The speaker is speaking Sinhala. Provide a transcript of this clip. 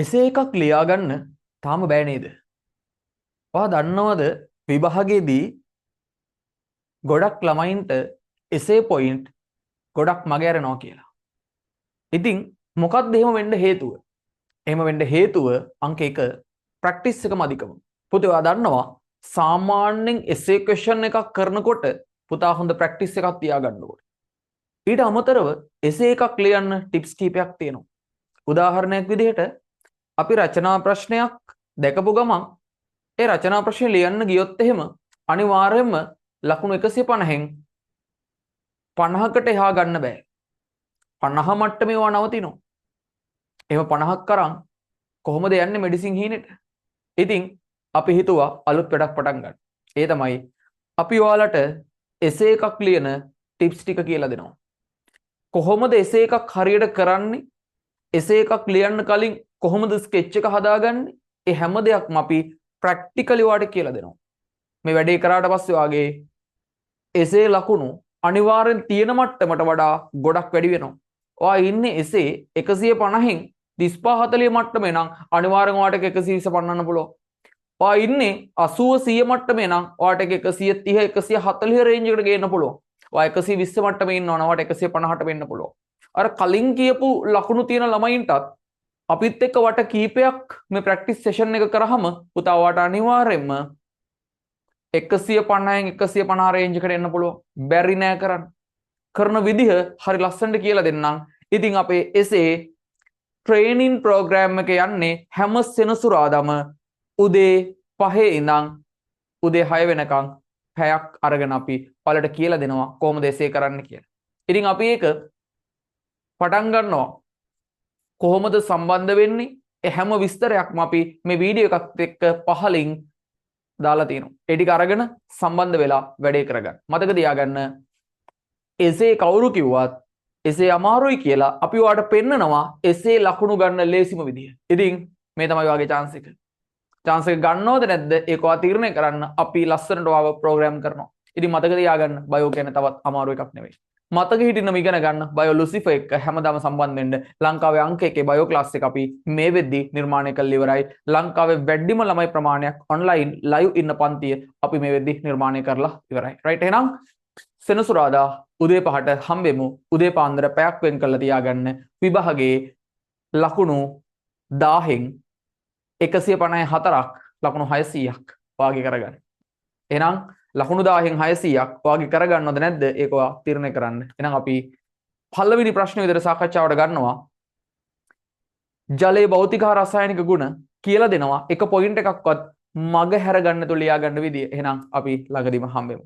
එසේ එකක් ලියාගන්න තාම බෑ නේද? ඔයා දන්නවද විභාගයේදී ගොඩක් ළමයින්ට එසේ පොයින්ට් ගොඩක් මග ඇරෙනවා කියලා. ඉතින් මොකක්ද එහෙම වෙන්න හේතුව? එහෙම වෙන්න හේතුව අංක 1 ප්‍රැක්ටිස් එක මදිකම. පුතේ ඔයා දන්නවා සාමාන්‍යයෙන් එසේ ක්වෙස්චන් එකක් කරනකොට පුතා හොඳ ප්‍රැක්ටිස් එකක් තියාගන්න ඕනේ. ඊට අමතරව එසේ එකක් ලියන්න ටිප්ස් කීපයක් තියෙනවා. උදාහරණයක් විදිහට අපි රචනා ප්‍රශ්නයක් දැකපු ගමන් ඒ රචනා ප්‍රශ්නේ ලියන්න ගියොත් එහෙම අනිවාර්යයෙන්ම ලකුණු 150න් 50කට එහා ගන්න බෑ. 50 මට්ටමේ ඒවා නවතිනවා. එහෙම 50ක් කරන් කොහොමද යන්නේ මෙඩිසින් හීනෙට? ඉතින් අපි හිතුවා අලුත් වැඩක් පටන් ගන්න. ඒ තමයි අපි ඔයාලට එසේ එකක් ලියන ටිප්ස් ටික කියලා දෙනවා. කොහොමද එසේ එකක් හරියට කරන්නේ? එසේ එකක් ලියන්න කලින් කොහොමද ස්කෙච් එක හදාගන්නේ? ඒ හැම දෙයක්ම අපි ප්‍රැක්ටිකලි ඔයාලට කියලා දෙනවා. මේ වැඩේ කරාට පස්සේ ඔයාගේ එසේ ලකුණු අනිවාර්යෙන් තියෙන මට්ටමට වඩා ගොඩක් වැඩි වෙනවා. ඔයා ඉන්නේ එසේ 150න් 35 40 මට්ටමේ නම් අනිවාර්යෙන් ඔයාට 120 පන්නන්න පුළුවන්. ඔයා ඉන්නේ 80 100 මට්ටමේ නම් ඔයාට 130 140 රේන්ජ් එකට ගේන්න පුළුවන්. ඔයා 120 මට්ටමේ ඉන්නවා නම් ඔයාට 150ට වෙන්න පුළුවන්. අර කලින් කියපු ලකුණු තියෙන ළමයින්ටත් අපිත් එක්ක වට කීපයක් මේ ප්‍රැක්ටිස් සෙෂන් එක කරාම පුතා ඔයාට අනිවාර්යෙන්ම 150න් 150 රේන්ජ් එකට එන්න පුළුවන්. බැරි නෑ කරන්න. කරන විදිහ හරි ලස්සනට කියලා දෙන්නම්. ඉතින් අපේ එසේ ට්‍රේනින් ප්‍රෝග්‍රෑම් එක යන්නේ හැම සෙනසුරාදාම උදේ 5 ඉඳන් උදේ 6 වෙනකන් පැයක් අරගෙන අපි ඔයාලට කියලා දෙනවා කොහොමද එසේ කරන්න කියලා. ඉතින් අපි ඒක පටන් ගන්නවා. කොහොමද සම්බන්ධ වෙන්නේ? ඒ හැම විස්තරයක්ම අපි මේ වීඩියෝ එකත් එක්ක පහලින් දාලා තියෙනවා. ඒ ටික අරගෙන සම්බන්ධ වෙලා වැඩේ කරගන්න. මතක තියාගන්න, එසේ කවුරු කිව්වත් එසේ අමාරුයි කියලා, අපි ඔයාලට පෙන්නනවා එසේ ලකුණු ගන්න ලේසිම විදිය. ඉතින් මේ තමයි ඔයාගේ චාන්ස් එක. චාන්ස් එක ගන්නවද නැද්ද ඒක ඔයා තීරණය කරන්න. අපි ලස්සනට ඔයාව ප්‍රෝග්‍රෑම් කරනවා. ඉතින් මතක තියාගන්න, බයෝ කියන්නේ තවත් අමාරු එකක් නෙවෙයි. මතක හිටින්නම ඉගෙන ගන්න බයෝ ලුසිෆර් එක්ක හැමදාම සම්බන්ධ වෙන්න. ලංකාවේ අංක එකේ බයෝ ක්ලාස් එක අපි මේ වෙද්දි නිර්මාණය කරලා ඉවරයි. ලංකාවේ වැඩිම ළමයි ප්‍රමාණයක් ඔන්ලයින් ලයිව් ඉන්න පන්තිය අපි මේ වෙද්දි නිර්මාණය කරලා ඉවරයි. රයිට්, එහෙනම් සෙනසුරාදා උදේ 5ට හම්බෙමු. උදේ පාන්දර පැයක් වෙන් කරලා තියාගන්න. විභාගයේ ලකුණු 1000න් 154ක්, ලකුණු 600ක් වාගේ කරගන්න. එහෙනම් ලකුණු 1000න් 600ක් ඔයාගේ කරගන්නවද නැද්ද ඒක ඔයා තීරණය කරන්න. එහෙනම් අපි පළවෙනි ප්‍රශ්න විදිහට සාකච්ඡාවට ගන්නවා. ජලයේ භෞතික හා රසායනික ගුණ කියලා දෙනවා. එක පොයින්ට් එකක්වත් මග හැර ගන්න තු ලියා ගන්න විදිය. එහෙනම් අපි ළඟදීම හම්බෙමු.